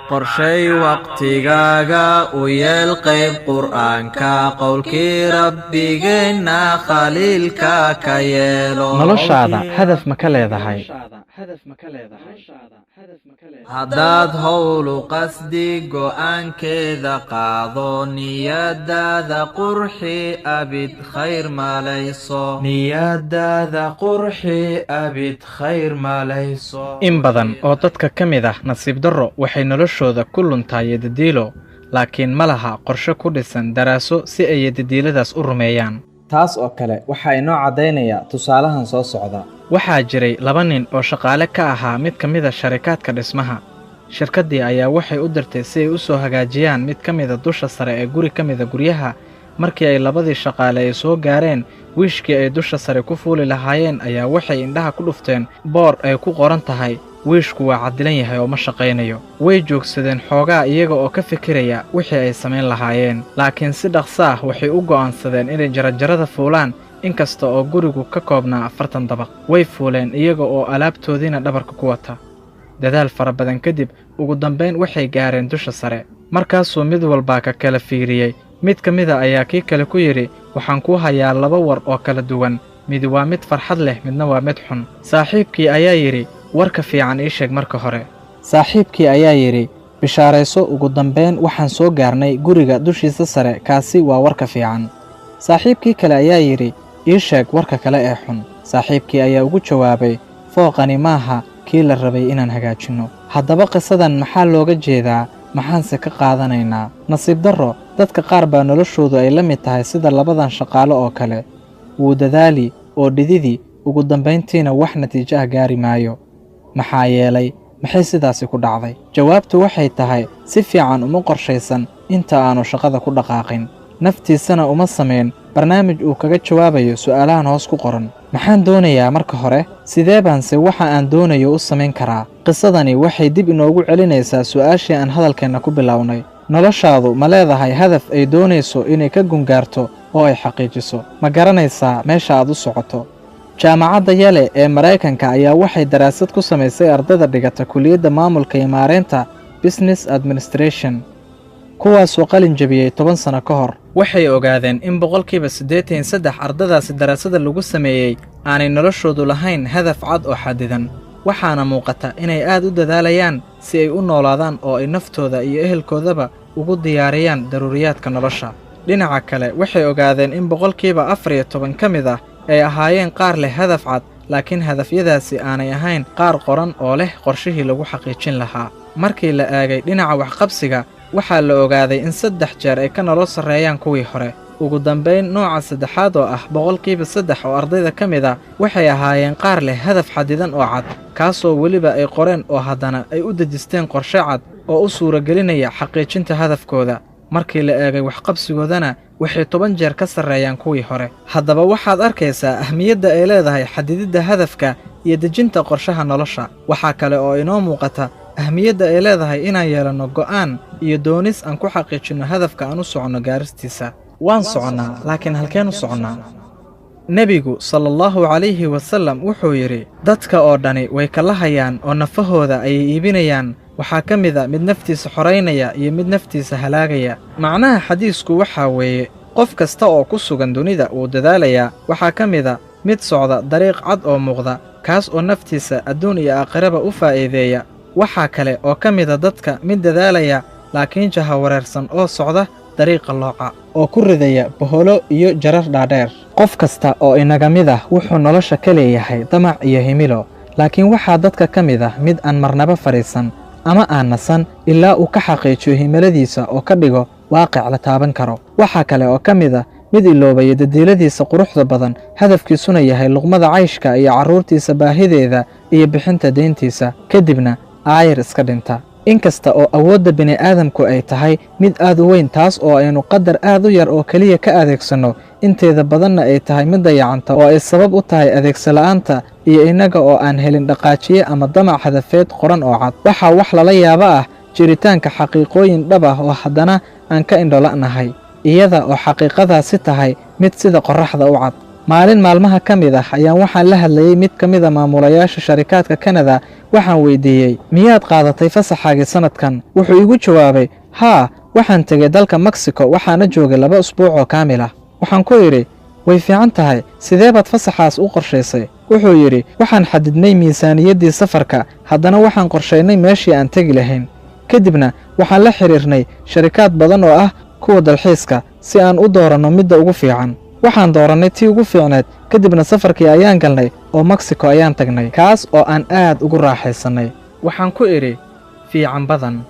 Qorshay waqtigaaga u yeel qayb Qur'aanka, qowlkii Rabbigeenna khaliilka ka yeelo. Noloshaada hadaf ma ka leedahay? Haddaad howlu qasdi go'aankeeda qaado, niyadaada qurxi, abid khayr malayso. Niyadaada qurxi, abid khayr malayso. In badan oo dadka ka mid ah, nasiib darro, waxay noloshooda ku luntaa yadadiilo, laakiin ma laha qorshe ku dhisan daraaso si ay yadadiiladaas u rumeeyaan. Taas oo kale waxaa inoo caddaynaya tusaalahan soo socda. Waxaa jiray laba nin oo shaqaale ka ahaa mid ka mida sharikaadka dhismaha. Shirkaddii ayaa waxay u dirtay si ay u soo hagaajiyaan mid ka mida dusha sare ee guri ka mida guryaha. Markii ay labadii shaqaale ay soo gaareen wiishkii ay dusha sare ku fuuli lahaayeen, ayaa waxay indhaha ku dhufteen boor ay ku qoran tahay "Wiishku waa cadilan yahay oo ma shaqaynayo." Way joogsadeen xoogaa iyaga oo ka fikiraya wixii ay samayn lahaayeen, laakiin si dhaqso ah waxay u go'aansadeen inay jaranjarada fuulaan, inkasta oo gurigu ka koobnaa 40 dabaq. Way fuuleen iyaga oo alaabtoodiina dhabarka ku wata. Dadaal fara badan kadib, ugu dambayn waxay gaareen dusha sare. Markaasuu mid walbaa ka kala fiiriyey. Mid ka mida ayaa kii kale ku yidhi, "Waxaan kuu hayaa laba war oo kala duwan. Mid waa mid farxad leh, midna waa mid xun." Saaxiibkii ayaa yidhi, "Warka fiican ii sheeg marka hore." Saaxiibkii ayaa yidhi, "Bishaarayso, ugu dambayn waxaan soo gaarnay guriga dushiisa sare. Kaasi waa warka fiican." Saaxiibkii kale ayaa yidhi, "Ii sheeg warka kale ee xun." Saaxiibkii ayaa ugu jawaabay, "Fooqani maaha kii la rabay inaan hagaajinno." Haddaba qisadan maxaa looga jeedaa? Maxaanse ka qaadanaynaa? Nasiib darro, dadka qaar baa noloshoodu ay la mid tahay sida labadan shaqaale oo kale. Wuu dadaali oo dhididi, ugu dambayntiina wax natiijo ah gaari maayo. Maxaa yeelay? Maxay sidaasi ku dhacday? Jawaabtu waxay tahay, si fiican uma qorshaysan inta aanu shaqada ku dhaqaaqin, naftiisana uma samayn barnaamij uu kaga jawaabayo su'aalahan hoos ku qoran: Maxaan doonayaa marka hore? Sidee baanse waxa aan doonayo u samayn karaa? Qisadani waxay dib inoogu celinaysaa su'aashii aan hadalkeenna ku bilownay: noloshaadu ma leedahay hadaf ay doonayso inay ka gungaarto oo ay xaqiijiso? Ma garanaysaa meesha aad u socoto? Jaamacadda Yale ee Maraykanka ayaa waxay daraasad ku samaysay ardayda dhigata kuliyadda maamulka iyo maareynta, business administration, kuwaasoo qalin jebiyey 10 sano ka hor. Waxay ogaadeen in 83% ardadaasi daraasada lagu sameeyey aanay noloshoodu lahayn hadaf cad oo xadidan. Waxaana muuqata inay aad u dadaalayaan si ay u noolaadaan oo ay naftooda iyo ehelkoodaba ugu diyaariyaan daruuriyaadka nolosha. Dhinaca kale, waxay ogaadeen in 14% ka mid ah ay ahaayeen qaar leh hadaf cad, laakiin hadafyadaasi aanay ahayn qaar qoran oo leh qorshihii lagu xaqiijin lahaa. Markii la eegay dhinaca waxqabsiga, waxaa la ogaaday in saddex jeer ay ka nolol sarreeyaan kuwii hore. Ugu dambayn, nooca saddexaad oo ah 3% oo ardayda ka mid ah waxay ahaayeen qaar leh hadaf xadidan oo cad, kaasoo weliba ay qoreen oo haddana ay u dejisteen qorshe cad oo u suuragelinaya xaqiijinta hadafkooda. Markii la eegay waxqabsigoodana, waxay 10 jeer ka sarreeyaan kuwii hore. Haddaba waxaad arkaysaa ahmiyadda ay leedahay xadididda hadafka iyo dejinta qorshaha nolosha. Waxaa kale oo inoo muuqata ahmiyadda ay leedahay inaan yeelanno go'aan iyo doonis aan ku xaqiijinno hadafka aan u soconno gaaristiisa. Waan soconnaa, laakiin halkeen u soconnaa? Nebigu sala Allahu calayhi wasallam wuxuu yidhi, "Dadka oo dhani way kala hayaan oo nafahooda ayay iibinayaan. Waxaa ka mid a mid naftiisa xoraynaya iyo mid naftiisa halaagaya." Macnaha xadiisku waxaa weeye, qof kasta oo ku sugan dunida wuu dadaalayaa. Waxaa ka mid a mid socda dariiq cad oo muuqda, kaas oo naftiisa adduun iyo aakhiraba u faa'iideeya. Waxaa kale oo ka mida dadka mid dadaalaya laakiin jahawareersan oo socda dariiqa looca oo ku ridaya boholo iyo jarar dhaadheer. Qof kasta oo inaga mid ah wuxuu nolosha ka leeyahay damac iyo himilo, laakiin waxaa dadka ka mid ah mid aan marnaba fadhiisan ama aan nasan ilaa uu ka xaqiijiyo himiladiisa oo ka dhigo waaqic la taaban karo. Waxaa kale oo ka mid ah mid iloobaya dadiiladiisa quruxda badan, hadafkiisuna yahay luqmada cayshka iyo carruurtiisa baahideeda iyo bixinta deyntiisa, kadibna aayar iska dhinta. Inkasta oo awoodda bini'aadamku ay tahay mid aad u weyn, taas oo aynu qadar aad u yar oo keliya ka adeegsanno, inteeda badanna ay tahay mid dayacanta oo ay sabab u tahay adeegsala'aanta iyo innaga oo aan helin dhaqaajiye ama damac hadafeed qoran oo cad, waxaa wax lala yaabo ah jiritaanka xaqiiqooyin dhab ah oo haddana aan ka indhola'nahay, iyada oo xaqiiqadaasi tahay mid sida qorraxda u cad. Maalin maalmaha ka mid ah ayaan waxaan la hadlayey mid ka mid a maamulayaasha sharikaadka Kanada. Waxaan weydiiyey, "Miyaad qaadatay fasaxaagii sannadkan?" Wuxuu igu jawaabay, "Haa, waxaan tegey dalka Mexico, waxaana joogay 2 usbuuc oo kaamil ah." Waxaan ku idhi, "Way fiican tahay, sidee baad fasaxaas u qorshaysay?" Wuxuu yidhi, "Waxaan xadidnay miisaaniyaddii safarka, haddana waxaan qorshaynay meeshii aan tegi lahayn. Kadibna waxaan la xidhiirnay sharikaad badan oo ah kuwa dalxiiska si aan u dooranno midda ugu fiican. Waxaan doorannay tii ugu fiicneed, kadibna safarkii ayaan galnay oo Mexico ayaan tagnay, kaas oo aan aad ugu raaxaysannay." Waxaan ku idhi, "Fiican badan,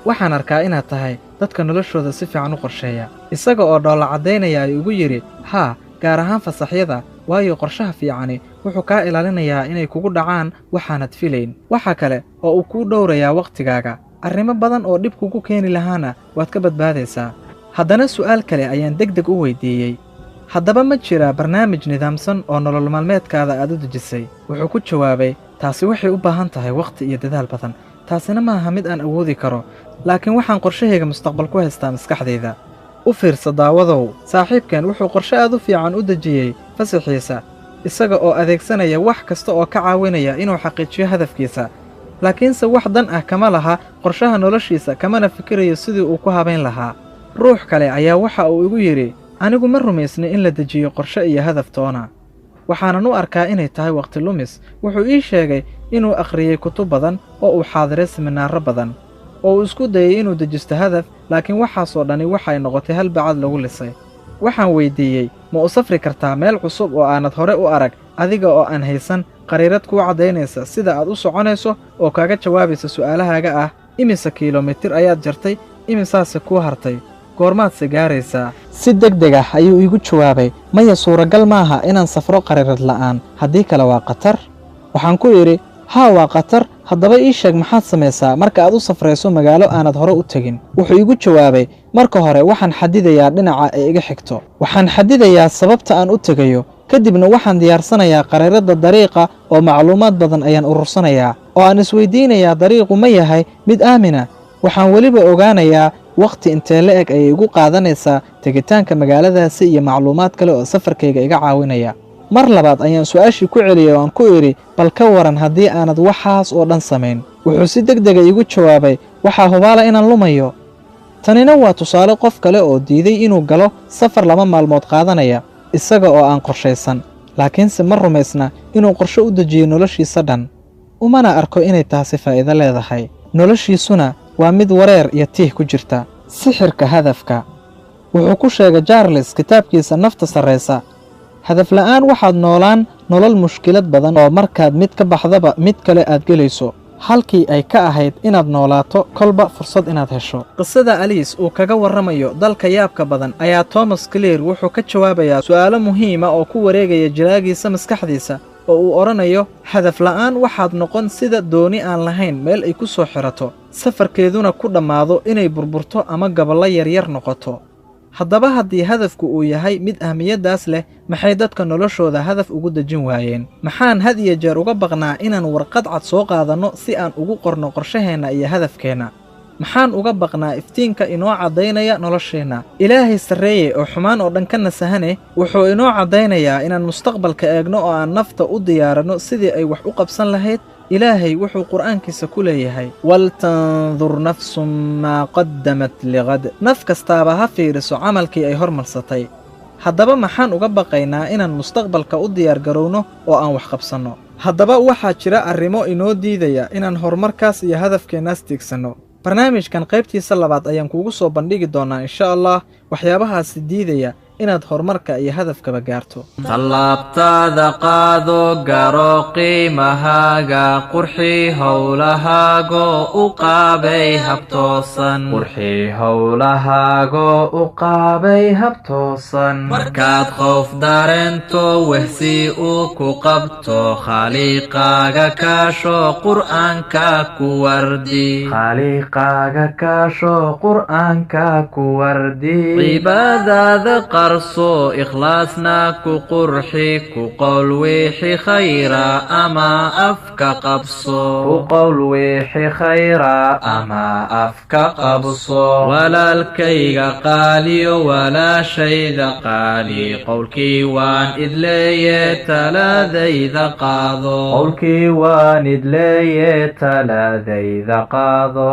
waxaan arkaa inaad tahay dadka noloshooda si fiican u qorsheeya." Isaga oo dhoolla caddaynaya ay ugu yidhi, "Haa, gaar ahaan fasaxyada, waayo qorshaha fiicani wuxuu kaa ilaalinayaa inay kugu dhacaan waxaanad filayn. Waxa kale oo uu kuu dhowrayaa wakhtigaaga. Arrimo badan oo dhib kugu keeni lahaana waad ka badbaadaysaa." Haddana su'aal kale ayaan deg deg u weydiiyey: "Haddaba ma jiraa barnaamij nidaamsan oo nolol maalmeedkaada aad u dejisay?" Wuxuu ku jawaabay, "Taasi waxay u baahan tahay wakhti iyo dadaal badan. Taasina maaha mid aan awoodi karo, laakiin waxaan qorshahayga mustaqbal ku haystaa maskaxdayda." U fiirsa daawadow, saaxiibkan wuxuu qorshe aad u fiican u dejiyey fasaxiisa, isaga oo adeegsanaya wax kasta oo ka caawinaya inuu xaqiijiyo hadafkiisa. Laakiinse wax dan ah kama laha qorshaha noloshiisa, kamana fikirayo sidii uu ku habayn lahaa. Ruux kale ayaa waxa uu igu yidhi, "Anigu ma rumaysni in la dejiyo qorshe iyo hadaf toona. Waxaanan u arkaa inay tahay wakhti lumis." Wuxuu ii sheegay inuu akhriyey kutub badan oo uu xaadiray siminaarro badan oo uu isku dayey inuu dejisto hadaf, laakiin waxaasoo dhani waxay noqotay hal bacad lagu lisay. Waxaan weydiiyey, "Ma u safri kartaa meel cusub oo aanad hore u arag adiga oo aan haysan qariirad kuu caddaynaysa sida aad u soconayso oo kaaga jawaabaysa su'aalahaaga ah: imise kiilomitir ayaad jartay, imisaase kuu hartay, goormaadse gaaraysaa?" Si deg deg ah ayuu iigu jawaabay, "Maya, suuragal maaha inaan safro qariirad la'aan, haddii kale waa khatar." Waxaan ku idhi, "Haa, waa khatar. Haddaba ii sheeg, maxaad samaysaa marka aad u safrayso magaalo aanad hore u tegin?" Wuxuu iigu jawaabay, "Marka hore waxaan xadidayaa dhinaca ay iga xigto. Waxaan xadidayaa sababta aan u tegayo. Kadibna waxaan diyaarsanayaa qariiradda dariiqa oo macluumaad badan ayaan urursanayaa oo aan isweydiinayaa dariiqu ma yahay mid aamina. Waxaan weliba ogaanayaa wakhti intee la eg ayay igu qaadanaysaa tegitaanka magaaladaasi iyo macluumaad kale oo safarkayga iga caawinaya." Mar labaad ayaan su'aashii ku celiyey oo aan ku idhi, "Bal ka waran haddii aanad waxaas oo dhan samayn?" Wuxuu si deg dega iigu jawaabay, "Waxaa hubaala inaan lumayo." Tanina waa tusaale qof kale oo diiday inuu galo safar 2 maalmood qaadanaya isaga oo aan qorshaysan, laakiinse ma rumaysna inuu qorshe u dejiyo noloshiisa dhan, umana arko inay taasi faa'iido leedahay. Noloshiisuna waa mid wareer iyo tiih ku jirta. Sixirka hadafka wuxuu ku sheegay Charles kitaabkiisa Nafta Sarraysa: "Hadaf la'aan waxaad noolaan nolol mushkilad badan oo markaad mid ka baxdaba mid kale aad gelayso, halkii ay ka ahayd inaad noolaato kolba fursad inaad hesho." Qisada Alice uu kaga warramayo dalka yaabka badan ayaa Thomas Clear wuxuu ka jawaabayaa su'aalo muhiima oo ku wareegaya jilaagiisa maskaxdiisa, oo uu odhanayo: hadaf la'aan waxaad noqon sida dooni aan lahayn meel ay ku soo xidhato, safarkeeduna ku dhammaado inay burburto ama gaballo yaryar noqoto. Haddaba haddii hadafku uu yahay mid ahmiyaddaas leh, maxay dadka noloshooda hadaf ugu dejin waayeen? Maxaan had iyo jeer uga baqnaa inaan warqad cad soo qaadanno si aan ugu qorno qorshaheenna iyo hadafkeenna? Maxaan uga baqnaa iftiinka inoo caddaynaya nolosheenna? Ilaahay sarreeye oo xumaan oo dhan ka nasahane wuxuu inoo caddaynayaa inaan mustaqbalka eegno oo aan nafta u diyaaranno sidii ay wax u qabsan lahayd. Ilaahay wuxuu Qur'aankiisa ku leeyahay: "ولتنظر نفس ما قدمت لغد." Naf kastaaba ha fiiriso camalkii ay hormarsatay. Haddaba maxaan uga baqaynaa inaan mustaqbalka u diyaargarowno oo aan wax qabsanno? Haddaba waxaa jira arrimo inoo diidaya inaan horumarkaas iyo hadafkeennaas tiigsanno. Barnaamijkan qaybtiisa labaad ayaan kuugu soo bandhigi doonaa, insha Allah, waxyaabahaasi diidaya inaad horumarka iyo hadafkaba gaarto. Tallaabtaada qaado, garo qiimahaaga, qurxi howlahaago, u qaabay hab toosan. Qurxi howlahaago, u qaabay hab toosan. Markaad qof dareento wehsi uu ku qabto, Khaaliqaaga kaasho, Qur'aanka ku wardi. Khaaliqaaga kaasho, Qur'aanka ku wardi. Cibaadada. Qarso, ikhlaasna ku qurxi, ku qowl wixi khayra ama afka qabso. Ku qowl wixi khayra ama afka qabso. Walaalkayga qaaliyo, walaashayda qaali, qowlkii waan idleeye, taladayda qaado. Qowlkii waan idleeye, taladayda qaado.